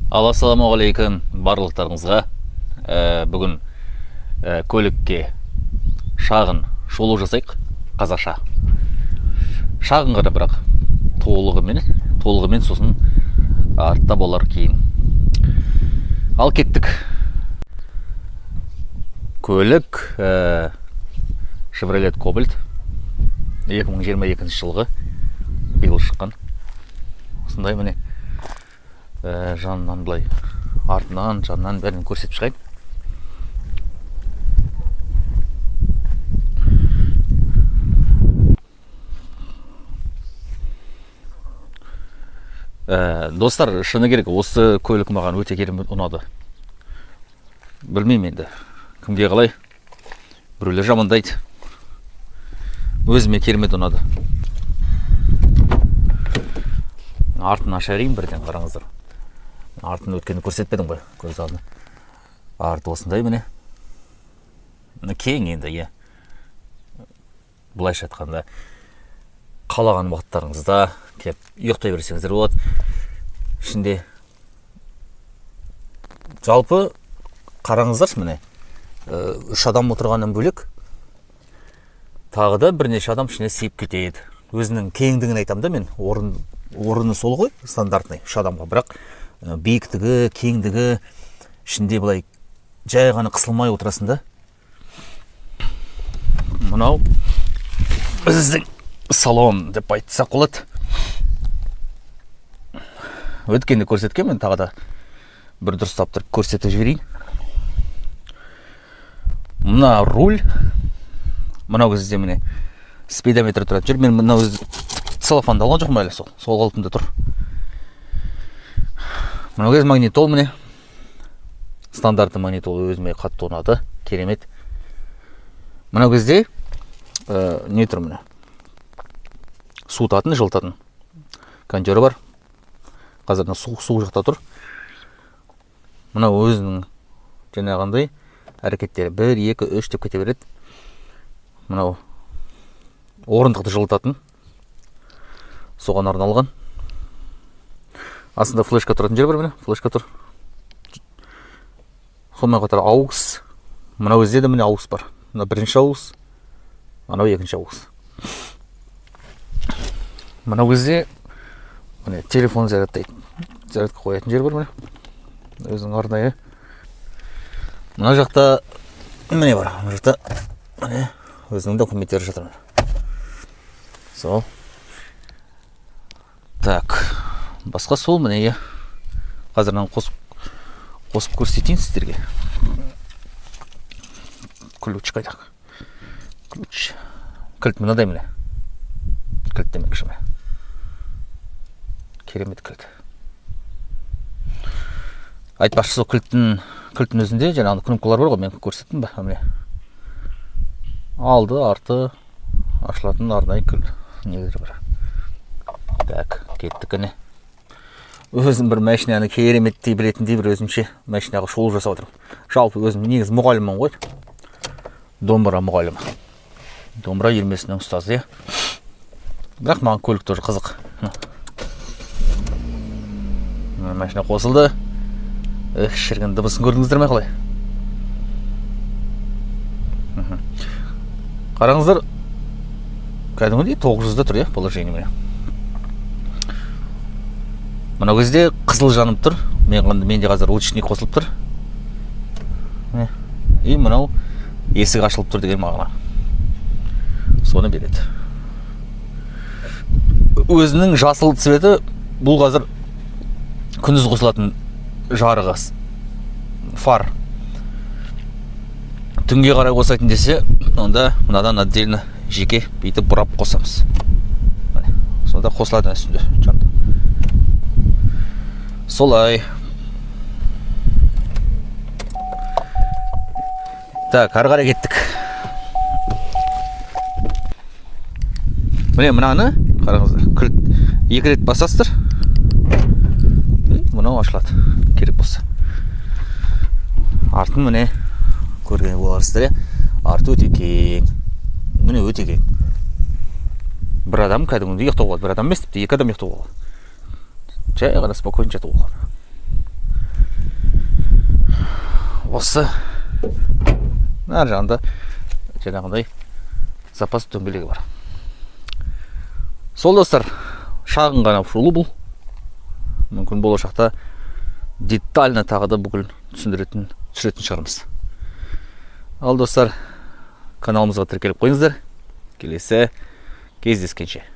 Ал ассалаумағалейкум барлықтарыңызға. Бүгін көлікке шағын шолу жасайық, қазақша. Шағын ғана, бірақ толығымен сосын артта болар кейін. Ал кеттік. Көлік Chevrolet Cobalt 2022 жылғы, биыл шыққан. Осындай міне, жанынан былай, артынан, жанынан бәрін көрсетіп шығайын. Достар, шыны керек, осы көлік маған өте керемет ұнады. Білмеймін енді, кімге қалай, біреулер жамандайды. Өзіме керемет ұнады. Артын аша берейін бірден, қараңыздар. Артын өткенді көрсетпедім ғой көз алдына. Арты осындай міне. Міне, кең енді, иә. Былайша айтқанда, қалаған уақыттарыңызда келіп ұйықтай берсеңіздер болады. Ішінде жалпы қараңыздаршы міне, үш адам отырғаннан бөлек тағы да бірнеше адам ішіне сыйып кетеді. Өзінің кеңдігін айтамын да мен, орны сол ғой, стандартный үш адамға, бірақ биіктігі, кеңдігі, ішінде былай жай ғана қысылмай отырасың да. Мынау біздің салон деп айтсақ болады. Өткенде көрсеткенмін, тағы да бір дұрыстап тұрып көрсетіп жіберейін. Мына руль, мынау кезде міне спидометр тұрады жүр. Мен мынау целлофанды алған жоқпын әлі, сол қалпында тұр. Мынау кез магнитол, міне стандартты магнитол, өзіме қатты ұнады, керемет. Мынау кезде не тұр, міне суытатын, жылытатын кондері бар. Қазір мына суық жақта тұр. Мынау өзінің жаңағындай әрекеттері 1, 2, 3 деп кете береді. Мынау орындықты жылытатын, соған арналған. Астында флешка тұратын жер бар, міне флешка тұр. Сонымен қатар AUX. Мынау кезде де міне AUX бар. Мына бірінші AUX, анау екінші AUX. Мынау кезде міне телефон зарядтайды, зарядка қоятын жер бар, міне өзінің арнайы. Мына жақта міне бар, мына жақта міне өзінің документтері жатыр. Сол. Так, басқа сол міне, иә. Қазір мынаны қосып көрсетейін сіздерге. Ключ қайда? Ключ. Кілт мынадай міне. Кілт демекші міне. Керемет кілт. Айтпақшы, сол кілттің өзінде жаңағы кнопкалар бар ғой, мен көрсеттім бе? Міне. Алды, арты ашылатын арнайы кілт нелер бар. Так, кеттік міне. Өзім бір машинаны кереметтей білетіндей бір өзімше машинаға шолу жасап отырмын. Жалпы өзім негізі мұғаліммін ғой. Домбыра мұғалімі. Домбыра үйірмесінің ұстазы, иә. Бірақ маған көлік тоже қызық. Машина қосылды. Эх, шіркін, дыбысын көрдіңіздер ме қалай? Қараңыздар, кәдімгідей 900-да тұр, иә, положение міне. Мынау кезде қызыл жанып тұр. Менде қазір ручник қосылып тұр. Міне. И мынау есік ашылып тұр деген мағына. Соны береді. Өзінің жасыл цветі бұл қазір күндіз қосылатын жарығы, фар. Түнге қарай қосайтын десе, онда мынадан отдельно жеке бүйтіп бұрап қосамыз. Міне, сонда қосылады үстінде жанды. Солай. Так, ары қарай кеттік. Міне мынаны қараңыздар, кілт екі рет басасыздар. Мынау ашылады, керек болса. Артын міне көрген боларсыздар, иә. Арты өте кең. Міне өте кең. Бір адам кәдімгідей ұйықтауға болады. Бір адам емес, тіпті екі адам ұйықтауға болады. Жай ғана спокойно жатуға болады. Осы ар жағында жаңағындай запас дөңгелегі бар. Сол, достар, шағын ғана шолу бұл. Мүмкін, болашақта детально тағы да бүкіл түсіндіретін, түсіретін шығармыз. Ал, достар, каналымызға тіркеліп қойыңыздар. Келесі кездескенше!